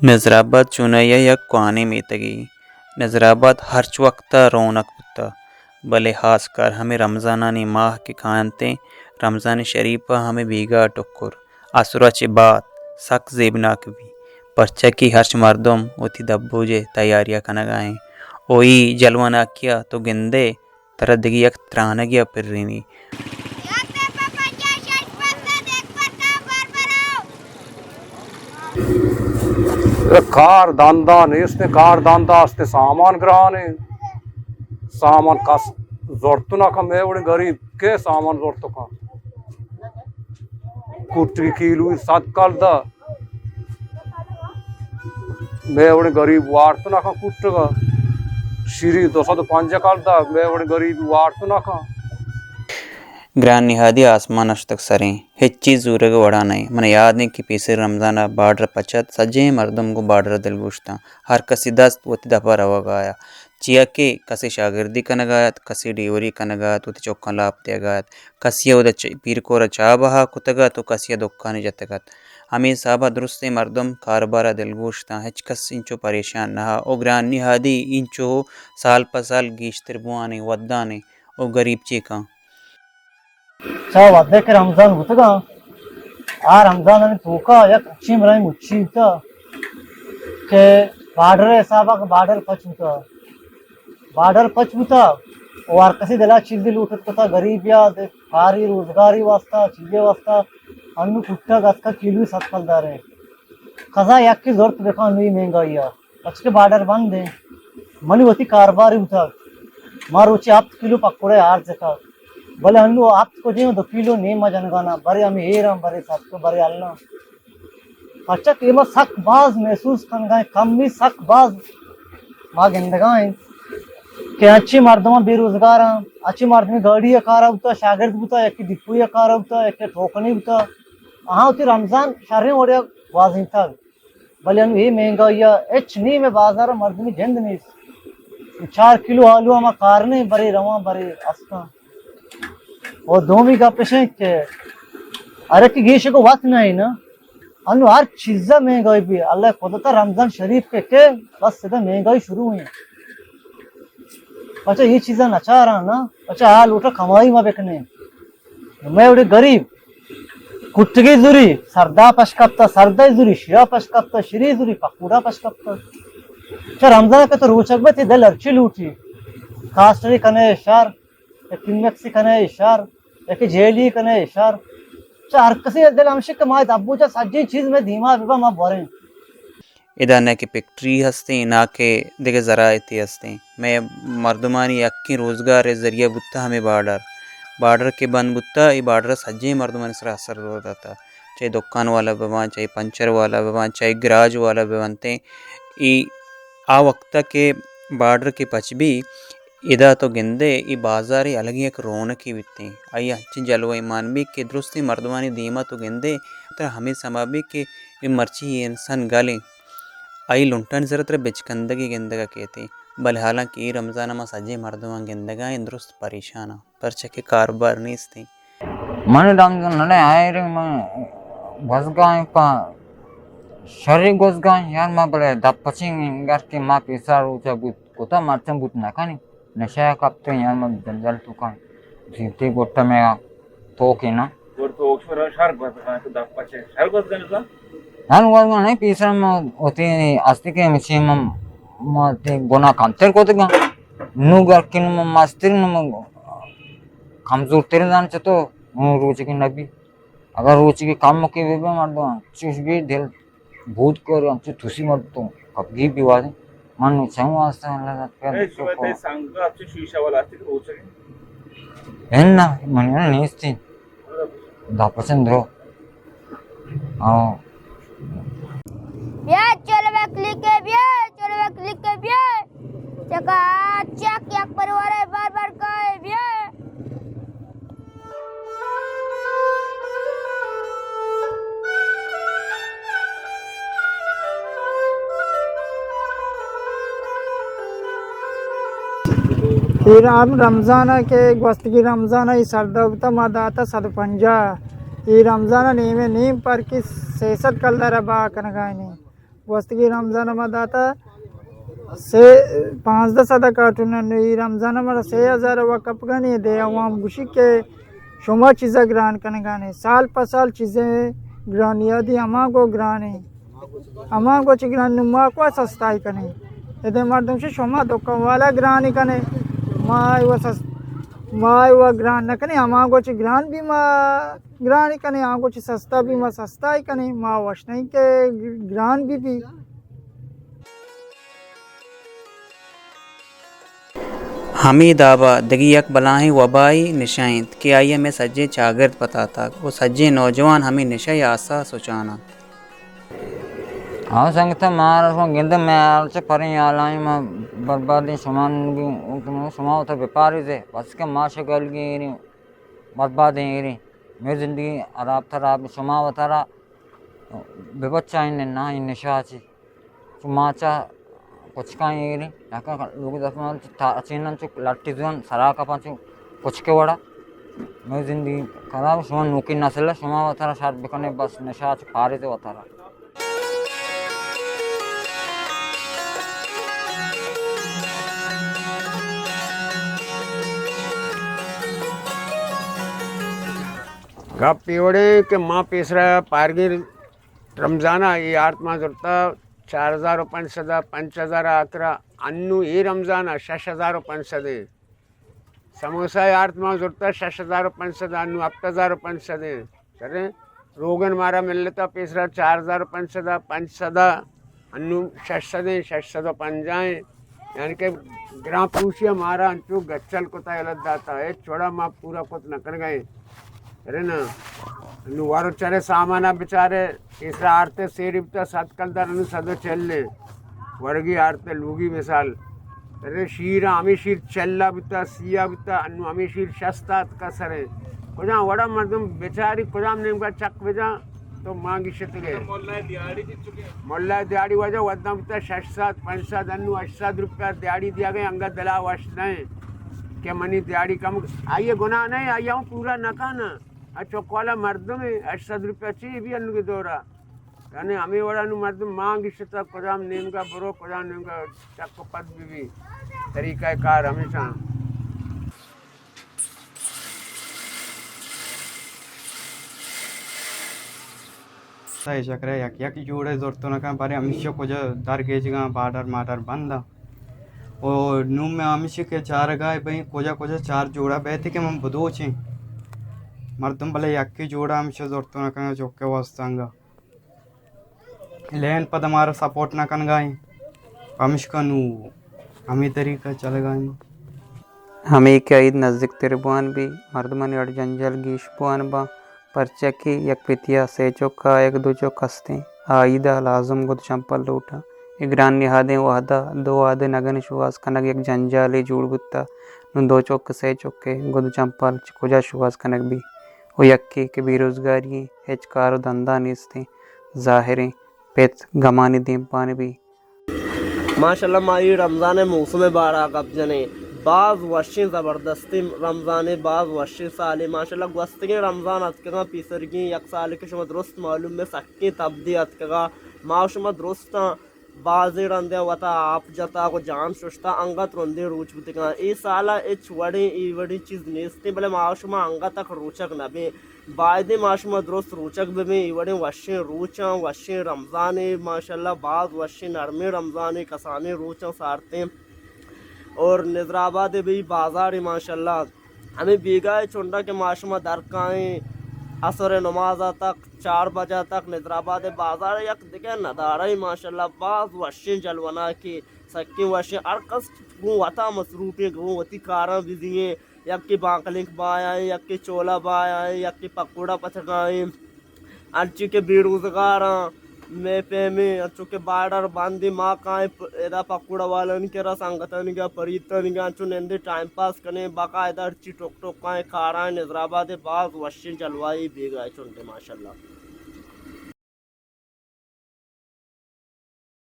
نظرآباد چونائی ءَ یک کوہنیں میتگے۔ نظرآباد ہرچ وقت ءَ رونق بوتہ، بلے ہاسکار ہمے رمضانانی ماہ کہ کاینت، رمضان شریف ءَ ہمے بیگاہ ءِ ٹکر اسر ءَ چہ بعد سک زیبناک بی، پرچا کہ ہرچ مردم وتی دبوج ءِ تیاری ءَ کنگ ءَ انت۔ او اے جلواناکی ءَ تو گندئے، ترا دگہ یک ترانگے ءَ پرینی۔ کار دندا نیست، کار دندا است، سامان گران انت، سامان کس زرت نہ کن، مئے وڑیں گریب کے سامان زرت کن؟ کٹگی کیلوئی صد کلدار، مئے وڑیں گریب وارت نہ کن کٹگ ءَ۔ شیری دو سد و پنجاہ کلدار، مئے وڑیں گریب وارت نہ کن۔ گران نہادی آسمان ءَ شتگ سریں، ہچ چیز زورگ ءِ وڑا نہ انت۔ من یات انت کہ پیسر رمضان ءَ بارڈر پچ ات، سجہیں مردم گوں بارڈر ءَ دلگوش اتاں۔ ہر کسی دست وتی دپ ءَ روگ ءَ ات، چیا کہ کسے شاگردی کنگ ءَ ات، کسے ڈیوری کنگ ءَ ات، وتی چکاں لاپ دیگ ءَ ات، کسے ءَ اودا چ-، پیرکور ءَ چاہ بہا کتگ ات ءُ کسے ءَ دکانے جتگ ات۔ ہمے حساب ءَ درستیں مردم کاروبار ءَ دلگوش اتاں، ہچ کس انچو پریشان نہ ات ءُ گران نہادی انچو سال پہ سال گیشتر بوان انت، ودان انت ءُ گریب چے کن؟ چہ وھدے کہ رمضان بوتگ ءَ، آ رمضانانی توکا یک انچیں بلاہیں مچی بوتہ کہ بارڈر ءِ حساب ءَ کہ بارڈر پچ بوتہ، بارڈر پچ بوتہ ءُ ہر کسی دل ءَ چیزے لوٹت کتہ، گریب یا دے کاری روزگاری واسطہ، چیزے واسطہ انوں کٹگ اتکہ کیلوئی صد کلدار انت۔ کسا یکے زرت بکن انوں اے مہنگائی ءَ۔ پرچکہ بارڈر بند انت۔ منی وتی کاربارے بوتگ۔ ما روچے ہپت کلو پکوڑے آرز جتگ۔ بلے انوں ہپت کجیں دو کلو نیم ما جنگانا۔ برے ہمے ایراں، برے ستک، برے الّاں۔ پرچا کہ ما سک باز محسوس کنگا ایں، کمی سک باز ما گندگا ایں کہ انچیں مردماں بے روزگاراں، انچیں مردمے گاڑی ءِ کارا بوتا، شاگرد بوتا، یکے ڈپوئی ءِ کارا بوتا، یکے ٹوکنے بوتا۔ آہاں وتی رمضان شریں وڑے ءَ گوازینتگ۔ بلے انوں اے مہنگائی ءَ ہچ نی، مئے بازار ءَ مردمی جند نیست۔ چار کلو آلو ءَ ما کارنیں، برے رواں، برے استاں۔ ءُ دومی گپ اش انت کہ ہر یکے گیش ءَ گوں وت نہ انت نا۔ انوں ہر چیز ءَ مہنگائی بی، اللہ ءِ قدرت ءَ رمضان شریف کہ کئیت، بس سدھا مہنگائی شروع انت۔ پچا اے چیزاں نچاراں نا، پچا آ لوٹا کمائی ما بکنیں۔ مئے وڑیں گریب کٹگے زوری، سردا پش کپتا، سردے زوری، شیرا پش کپتا، شیرے زوری، پکوڑا پش کپتا۔ چہ رمضان کہ تو روچگ بئے، تئی دل ہرچی لوٹی۔ کاسٹری کنے شر، یکے مکسی کنے شر، یکے جیلی کنے شر۔ چہ ہر کسی دل ہمیش کہ ما دبوجا سجیں چیز مئے دیما ببا، ما بوریں۔ ادا نہ کہ فیکٹری ہستیں، نہ کہ دگہ زراعتے ہستیں۔ مئے مردمانی یکیں روزگار ءِ ذریعہ بوتہ ہمے بارڈر۔ بارڈر کہ بند بوتہ، اے بارڈر ءَ سجہیں مردمانی سرا اثر دور داتہ۔ چاہے دکان والا بباں، چاہے پنچر والا بباں، چاہے گراج والا ببنتیں۔ اے آ وقت ءَ کہ بارڈر کہ پچ بی، ادا تو گندئے، اے بازارے الگیں یک رونقے بیتیں۔ آئی ءَ انچیں جلوہ مان بی کہ درستیں مردمانی دیما تو گندئے، ترا ہمے سما بی کہ اے مرچی اے انسان گل انت۔ آئی لنٹانی سرا ترا بچکندگے گندگ ءَ کیتیں۔ بلے حالانکہ اے رمضان ءَ ما سجہیں مردماں گندگ ءَ ایں درست پریشان آں، پرچا کہ کاروبار نیست انت۔ من رمضان نہ آئرے، من گوزگا ایں پہ شری گوزگا ایں یار، ما بلے دپ پچیں گر کہ ما پیسرا روچا بوت کتا، مرچاں بوت نہ کنیں۔ نشہ کپتیں یار، من جنجال تو کن۔ زیتی گٹا میں تو کے نا۔ گڑ تو اوکشور شہر گوزگا تو دپ پچے۔ شہر گوزگا نزا؟ ہر گوزگا نہیں، پیسرا ما ہوتی استی کے مچے ما، ما تے گناہ کمتر کو تگا۔ نو گر کن ما مستر نو ما کمزور تر زان چتو، نو روچ کے نبی۔ اگر روچ کے کم کے بے بے مردم، چوش بی دل بود کر، ہم چو تسی مردم، کپگی بی واسے۔ من نو چاہوں واسطہ اللہ ذات پر اے شما تے سنگا اچھو شیشہ والا تے روچ کے؟ ہے نا، من نیستی۔ دپ پچیں درو۔ ہاں۔ بیا چلو بے کلک بیا، چلو بے کلک بیا۔ چکا چک یک پریوار بار بار کائے بیا۔ اے رم-، رمضان ءَ کہ گوستگی رمضان ءَ اے سردا بوتا، ما داتا صد و پنجاہ۔ اے رمضان ءَ نیمے نیم پر کہ سئے سد کلدار ءَ بہا کنگا ایں۔ گوستگی رمضان ما داتا سے، پانزدہ سد کارٹون، نوی رمضان ما سے ہزار و کپگانی دے۔ عوام گوشی کہ شما چیزا گران کنگانے، سال پہ سال چیزیں گرانی دی ہما گو گرانے۔ ہما گو چی گران، نو ما کو سستائی کنیں؟ ادے مردم چی شما دکان والا گرانی کنے؟ ما و سس-، ما و گران نہ کنیں۔ ہما گو چی گران بھی ما گرانی کنیں، ہما گو چی سستا بھی ما سستائی کنیں۔ ما وش نہیں کہ گران بھی بھی۔ ہمے دابا دگہ یک بلاہیں وبائی نشہ انت کہ آئی ء مئے سجیں چاگرد پتاتگ و سجیں نوجوان ہمے نشہ ء آسا سچان انت۔ ہاں سنگت، مارا شما گندے، مئے حال چہ پریں حالائیں، ما بربادیں، شما نگی-، شما وتا بپاریزے، بس کہ ما شگلگیں ایریں، بربادیں ایریں، مئے زندگی حراب تراب، شما وتارا ببچائیں نہ، اے نشہ چی۔ چو ماچا کچکاں ایریں، یکا لوگ دفعہ چو تا-، چیناں چو لٹی زوان سرا کپاں چو کچکے وڑا۔ مئے زندگی خراب، شما نوکی نسل، شما وتارا شر بکنے، بس نشہ چو پاریت وتارا۔ گپ اے وڑیں کہ ما پیسرا پارگیں رمضان ء اے آرت ما زرتا چار ہزار و پنچ سد ء، پنچ ہزار ء آکرا، انو اے رمضان ء شش ہزار و پنچ سد ء۔ سموسہ ء آرت ما زرتا شش ہزار و پنچ سد ء، انو ہپت ہزار و پنچ سد ء۔ سریں روگن مارا ملتا پیسرا چار ہزار و پنچ سد ء، پنچ سد ء، انو شش سد ء، شش سد و پنجاہ ء۔ یعنی کہ گران پروشی ء مارا انچو گچل کتا، یلہ داتا، ہچ وڑا ما پورا کت نہ کنگا ایں۔ ارے نا، نو وارو چرے سامانا بچارے، پیسرا آرتے سیری بتا، سد کلدار، انو سد و چل ایں۔ ورگی آرتے لوگی مثال۔ ارے شیر، ہمے شیر چلا بتا، سیا بتا، انو ہمے شیر شستا اتکا سرے۔ کجا وڑا مردم بچاری، کجام نیمگا چک بجا۔ تو مانگی شتگے۔ ملا دیہاڑی واجہ وداں بوتا شش سد، پنچ سد، انو ہشت سد روپیہ دیہاڑی دیا گئے، انگا دلا وش نہ کہ منی دیہاڑی کم۔ آئیے گناہ نہیں، آئیے ہوں پورا نہ کنا۔ اچھا، کولا مردم ہے، ہشت سد روپیہ چی بھی انو کے دورا۔ یعنی ہمیں وڑا نو مردم مانگی شتا، کجام نیمگا برو، کجام نیمگا چک و پد بھی بھی۔ طریقہ کار ہمیشہ۔ سئے چکرے یک یک جوڑے زرت نہ کن، بارے ہمیشہ کجا در گیجگاں، بارڈر مارڈر بند۔ او نوں میں ہمیشہ کہ چارگاہ بھئی کجا کجا چار جوڑا بیت کہ من بدوچیں۔ مردم بلے یکی جوڑا ہمیشہ زرت نہ کن چوکے واسطہ انگا۔ لین پد مارا سپورٹ نہ کنگا ایں، پمشکا نوں ہمے طریقہ چلگا ایں۔ ہمے کہ عید نزدیک تر بوان بی، مردمانی اڑ جنجال گیش بوان باں، پرچا کہ یک پتیا سے چک ء یک دو چک ہستیں، آ عید ء لازم گد چمپل لوٹاں۔ اے گران نہادیں وہد ء دو وہد ء نگن شوہاز کنگ یک جنجالے جوڑ بوتہ۔ نوں دو چک سے چک ء گد چمپل چہ کجا شوہاز کنگ بی؟ و یکے کہ بے روزگاری ایں، ہچ کار و دندا نیستیں، ظاہریں پت گمانی دیمپان بی۔ ماشاءاللہ، ما اے رمضان ء موسم ء بارہ ء گپ جنیں۔ باز وشیں زبردستیں رمضانے، باز وشیں سالے۔ ماشاءاللہ، گوستگیں رمضان اتکگاں، پیسرگیں یک سالے کہ شما درست معلوم بہ سکیں تبدی اتکگا۔ ما شما درستاں بازیں رندے وتا آپ جتا، گو جان ششتا، انگت رندیں روچ بوتگاں۔ اے سالا ہچ وڑیں اے وڑیں چیز نیستیں، بلے ما شما انگت تک روچگ نہ بیں۔ بایدیں ما شما درست روچگ بہ بیں، اے وڑیں وشیں روچاں، وشیں رمضانے، ماشاءاللہ باز وشیں نرمیں رمضانے، کسانیں روچاں سارتیں۔ اور نظر آباد بی بازارے ماشاءاللہ ہمیں بیگاہ چنڈا کہ ما شما درکائیں، عصر نماز تک، چار بجہ تک نظر آباد بازار یک دگہ ندارہ ماشاءاللہ باز وشیں جلوناکے، سکیں وشیں، ہر کس گوں وتا مصروفیں، گوں وتی کاراں بزی ایں۔ یکے بانکلنک بایائیں، یکے چولا بایائیں، یکے پکوڑا پچگائیں۔ انچو کہ بے روزگاراں، مئے پیمیں، انچو کہ بارڈر بندیں، ما کائیں پ-، ادا پکوڑا والانی کرا، سنگتانی گا، پریتانی گا، انچو نندیں ٹائم پاس کنیں، باقاعدہ ہرچی ٹک ٹکائیں کارائیں۔ نظر آباد باز وشیں جلوہ ای بیگاہ چنڈے ماشاءاللہ۔